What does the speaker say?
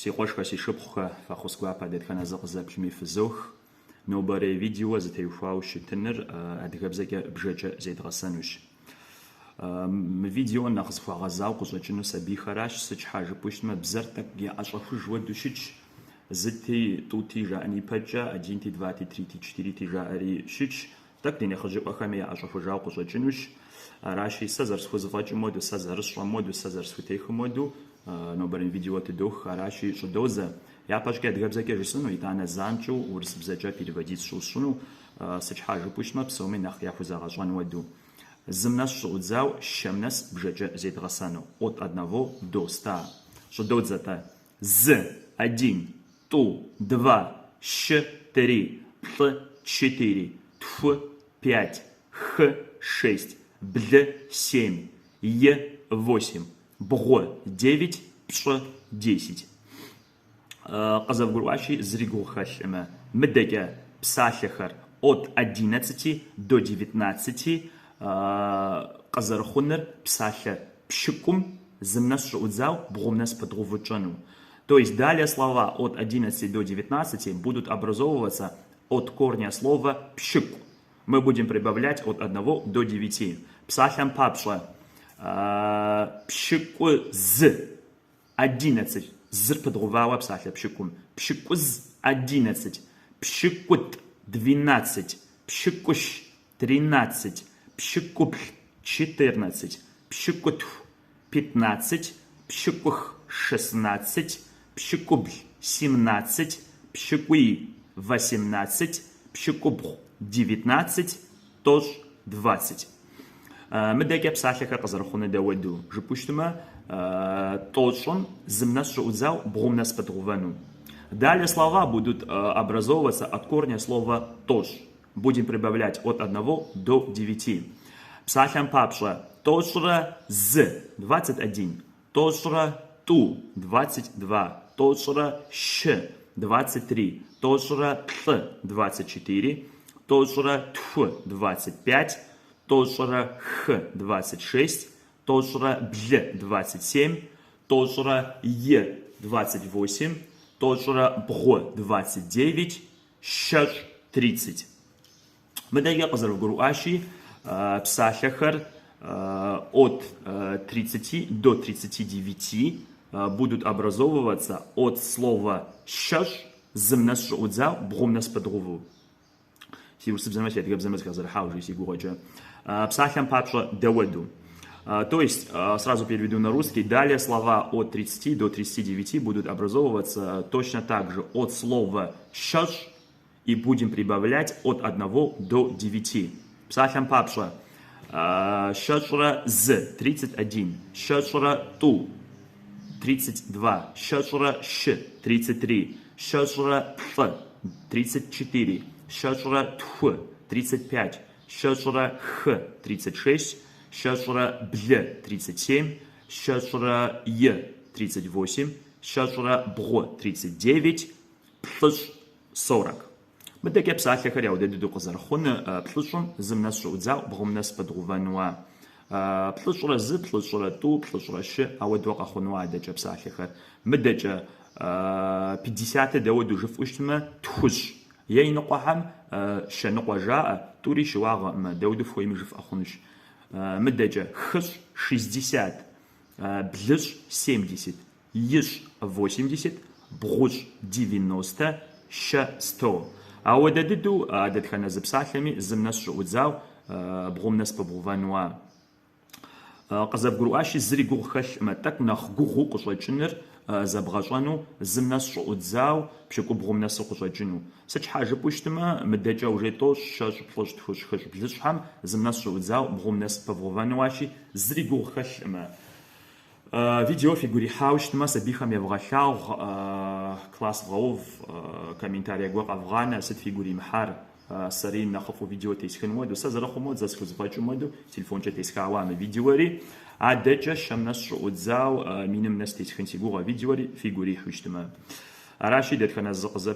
Си къуэшхэ, си шыпхъухэ, фӏэхъус гуапэ дэтхэнэ зы къызэплъми фызох. Нобэрей видео зытеухуауэ щытыныр адыгэбзэкӏэ бжэкӏэ зедгъэсэнущ. Мы видео нэхъ зыхуэгъэзауэ къыщӏэкӏыну сабийхэращ, сыт щхьа жыпӏэу щытмэ, бзэр тӏэкӏу яӏэщӏэхуж уэду щытщ. Зыти, тӏути жаӏэн ипэкӏэ, одинти, двати, трити, четырити жаӏэри щытщ. Тӏэкӏу ди нэхъыжьыӏуэхэми яӏэщӏэхужауэ къыщӏэкӏынущ. Аращи, сэ зэрысхузэфӏэкӏым хуэдэу, сэ зэрысщӏэм хуэдэу, сэ зэрысхутехым хуэдэу нобэрей видео тыдох. Аращи, щӏыдодзэ. Япэщӏыкӏэ адыгэбзэкӏэ жысӏэну, итӏанэ занщӏэу урысыбзэкӏэ переводить сщӏыну, сыт щхьа жыпӏэу щытмэ, псоми нэхъ яхузэгъэщӏэн хуэдэу. Зым нэс щыӏудзау, щэм нэс бжэкӏэ зедгъэсэну. От одного до ста. Щӏыдодзэ-тӏэ. Зы, один, тӏу, два, щы, три, плӏы, четыре, тху, пять, хы, шесть, блы, семь, е, восемь, бгъу, девять, пщӏы, десять. Къызэвгурыӏуащи, зыри гугъу хэлъӏымэ. Мыдэкӏэ псалъэхэр от одиннадцати до девятнадцати къызэрыхъуныр псалъэ пщыкӏум зым нэс щыӏудзау бгъум нэс пыдгъуву тщӏэну. То есть далее слова от 11 до 19 будут образовываться от корня слова пщыкӏу. Мы будем прибавлять от 1 до 9. Псалъэм папщӏэ, пщыкӏуз 11, зыр пыдгъувауэ псалъэ пщыкӏум. Пщыкӏуз 11, пщыкӏутӏ 12, пщыкӏущ 13, пщыкӏуплӏ 14, пщыкӏутху 15, пщыкӏух 16, пщыкӏубл 17, пщыкӏуий 18, пщыкӏубгъу 19, тӏощӏ 20. Мыдэкӏэ псалъэхэр къызэрыхъуну дауэду жыпӏэу щытмэ, тӏощӏым зым нэс щыӏудзау бгъум нэс пыдгъувэну. Далее слова будут образовываться от корня слова тӏощӏ. Будем прибавлять от 1 до 9. Псалъэм папщӏэ, тӏощӏрэ зы, 21, тӏощӏрэ тӏу, 22, тӏощӏрэ щы, 23, тӏощӏрэ плӏы, 24, тӏощӏрэ тху, 25, тӏощӏрэ хы, 26, тӏощӏрэ блы, 27, тӏощӏрэ е, 28, тӏощӏрэ бгъу, 29, щэщӏ, 30. Мыдэкӏэ къызэрывгурыӏуащи, псалъэхэр от 30 до 39 будут образовываться от слова щэщӏ, зым нэс щыӏудзау, бгъум нэс пыдгъуву. Си урысыбзэмрэ си адыгэбзэмрэ зэхэзэрыхьауэ жи си гугъэкӏэ. Псалъэм папщӏэ, дауэду. То есть, сразу переведу на русский, далее слова от 30 до 39 будут образовываться точно так же от слова щэщӏ и будем прибавлять от 1 до 9. Псалъэм папщӏэ, щэщӏрэ зы, 31, щэщӏрэ тӏу, 32, щэщӏрэ щы, 33, щэщӏрэ плӏы, 34, щэщӏрэ тху, 35, щэщӏрэ хы, 36, щэщӏрэ блы, 37, щэщӏрэ е, 38, щэщӏрэ бгъу, 39, плӏыщӏ, 40. Мыдэкӏэ псалъэхэр ауэдэ дыдэу къызэрыхъуну, плӏыщӏым зым нэс щыӏудзау, бгъум нэс пыдгъувэнуа. Плӏыщӏрэ зы, плӏыщӏрэ тӏу, плӏыщӏрэ щы, ауэдэу къэхъуну адэкӏэ псалъэхэр. Мыдэкӏэ пятьдесят дауэду жыфӏэу щытмэ, тхущӏ. Е иныкъуэхэм щэныкъуэ жаӏэ, тӏури щыуагъэӏымэ, дауэду фхуейми жыфӏэ хъунущ. Мыдэкӏэ хыщӏ, 60, блыщӏ, 70, ищӏ, 80, бгъущӏ, 90, щэ, 100. Ауэдэ дыдэу а дэтхэнэ зы псалъэми зым нэс щыӏудзау, бгъум нэс пыбгъувэнуа. Къызэвгурыӏуащи, зыри гугъу хэлъӏымэ, тӏэкӏу нэхъ гугъуу къыщӏэкӏыныр зэбгъэщӏэну, зым нэс щыӏудзау, пщыкӏубгъум нэсу къыщӏэкӏыну. Сыт щхьа жыпӏэу щытмэ, мыдэкӏэ уже тӏощӏ, щэщӏ, плӏыщӏ, тхущӏ, хыщӏ, блыщӏхэм зым нэс щыӏудзау, бгъум нэс пывгъувэнуащи, зыри гугъу хэлъӏымэ. Видео фигу ирихьауэ щытмэ, сабийхэм евгъэлъагъу, класс вгъэув, комментарие гуэр къэвгъанэ, сыт фигу иримыхьар, сэри нэхъыфӏу видео тесхын хуэдэу, сэ зэрыхъум хуэдэу, зэрысхузэфӏэкӏым хуэдэу телефонкӏэ тесхауэ мы видеори. Адэкӏэ щэм нэс щыӏудзау, миным нэс тесхын си гугъэ видеори фигу ирихьу щытмэ. Аращи, дэтхэнэ зы къызэплъ.